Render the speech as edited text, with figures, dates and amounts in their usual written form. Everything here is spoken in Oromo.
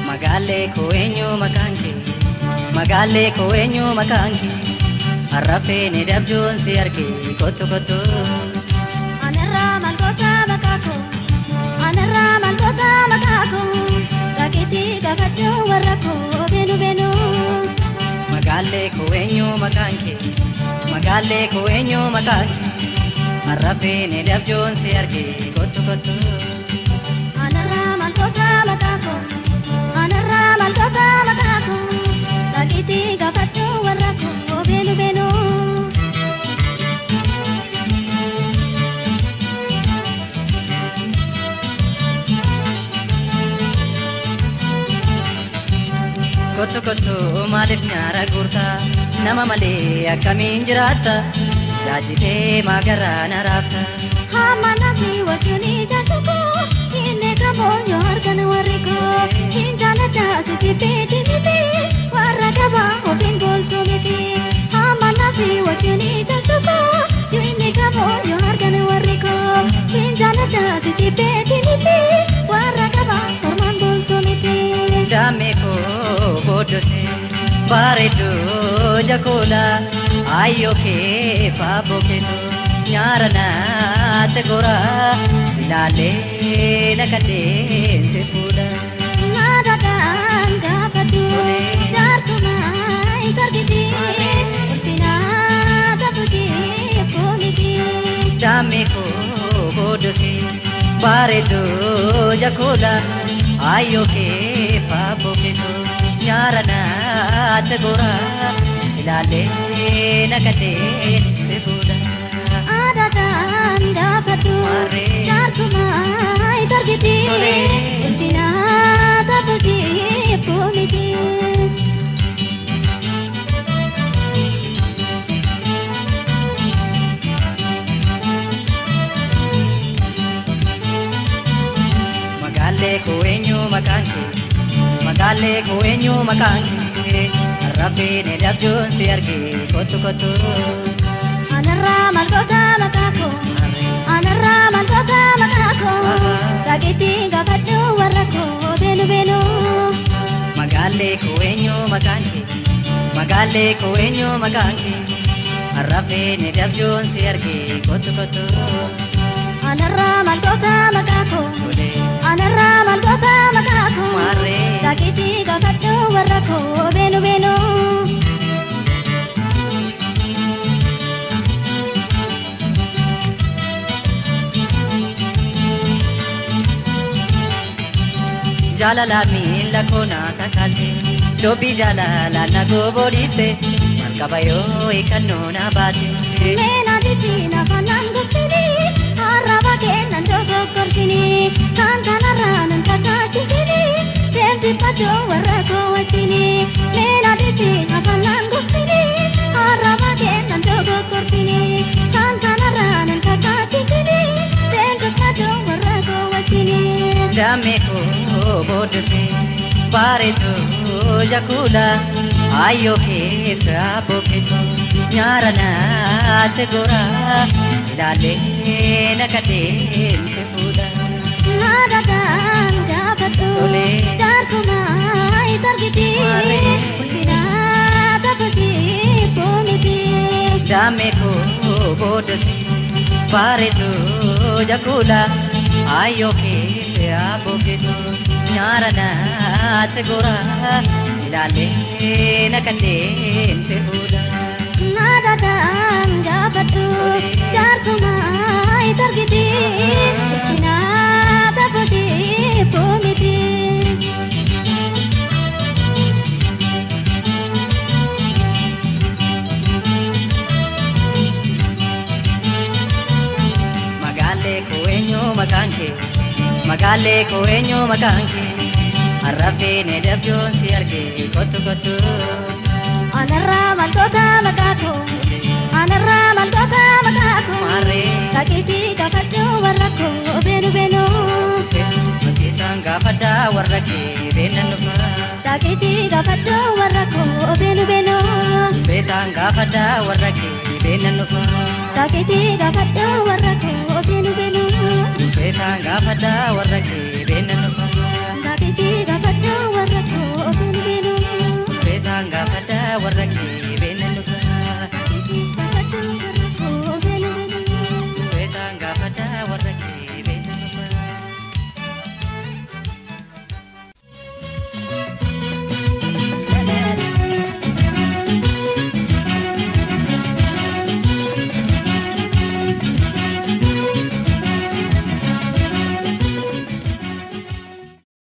Magaalee koo eenyu maqaan kee, magaalee koo eenyu maqaan kee, harrafee ni dabjuun si arge kottu kottu. Anarraa maal goota maqaa koo, anarraa maal goota maqaa koo, rakkiitti gaafadhu warra koo beenu beenu. Magaalee koo eenyu maqaan kee, magaalee koo eenyu maqaan kee, harrafee ni dabjuun si arge kottu kottu. Anarraa maal goota maqaa koo, anarraa maal goota maqaa koo, rakkiitti gaafadhu warra koo beenu beenu. Kottu kottu maaliif nyaara guurta, nama malee akkamiin jiraatta, jaajitee maagarraa na raafta. Hamma nasi wajjin jaachuko, inni kamoonyo argan warri koo, siin jaalladha si jibbeeti miti, warra gabaa ofiin bultu miti. Hamma nasi wajjin jaachuko, inni kamoonyo argan warri koo, siin jaalladha si jibbeeti miti, warra gabaa ormaan bultu miti. Daamee koo booddosee bareedduu jakoola ayyoo kee faaboo keetu nyaara naatti gora silaalee naqadhee si fuudha. Naadadhaan gaafadhu jaarsuma hin argiti, ulfina gafuutii koomiti. Daamee koo booddosee bareedduu jakoola ayyoo kee faaboo keetu nyaara naatti gora silaalee naqadhee si fuudha. Aadaadhaan gaafadhu jaarsuma hin argiti, ulfina gafuutii koomiti. Magaalee koo eenyu maqaan kee, magaalee koo eenyu maqaan kee, harrafee ni dabjuun si arge kottu kottu. Anarraa maal goota maqaa koo, anarraa maal goota maqaa koo, rakkiitti gaafadhu warra koo beenu beenu. Magaalee koo eenyu maqaan kee, magaalee koo eenyu maqaan kee, harrafee ni dabjuun si arge kottu kottu. Anarraa maal goota maqaa koo, anarraa maal goota maqaa koo, rakkiitti gaafadhu warra koo beenu beenu. Jaalala miila koo na sakaalte, dubbii jaalala na goboodhiifte, marqaba yoo hiikannoo na baate. Meena dhiitii afaan gogsini, arraba kennan dogoggorsini, kan kanarraa nan kakaachisini, deemti baddoo warra koo wajjini. Meena dhiitii afaan gogsini, arraba kennan dogoggorsini, kan kanarraa nan kakaachisini, deemti baddoo warra koo wajjini. Daamee koo booddosee bareedduu jakuula ayyoo kee faaboo keetu nyaara naatti gora silaalee naqadhee si fuudha. Naadadhaan gaafadhu jaarsuma hin argiti, ulfina gafuutii koomiti. Daamee koo booddosee bareedduu jakuula ayyoo kee faaboo keetu nyaara naatti gora silaalee naqadhee si fuudha. Naadadhaan gaafadhu jaarsuma hin argiti, ulfina gafuutii koomiti. Magaalee koo eenyu maqaan kee, magaalee koo eenyu maqaan kee, harrafee ni dabjuun si arge kottu kottu. Anarraa maal goota maqaa koo, anarraa maal goota maqaa koo, warra kee beennan dhufa. Dhaqeetii gaafadhaa warra koo beenu beenu. Feetaan gaafadhaa warra kee beennan dhufa. Dhaqeetii gaafadhaa warra koo beenu beenu. Feetaan gaafadhaa warra kee beennan dhufa. Dhaqeetii gaafadhaa.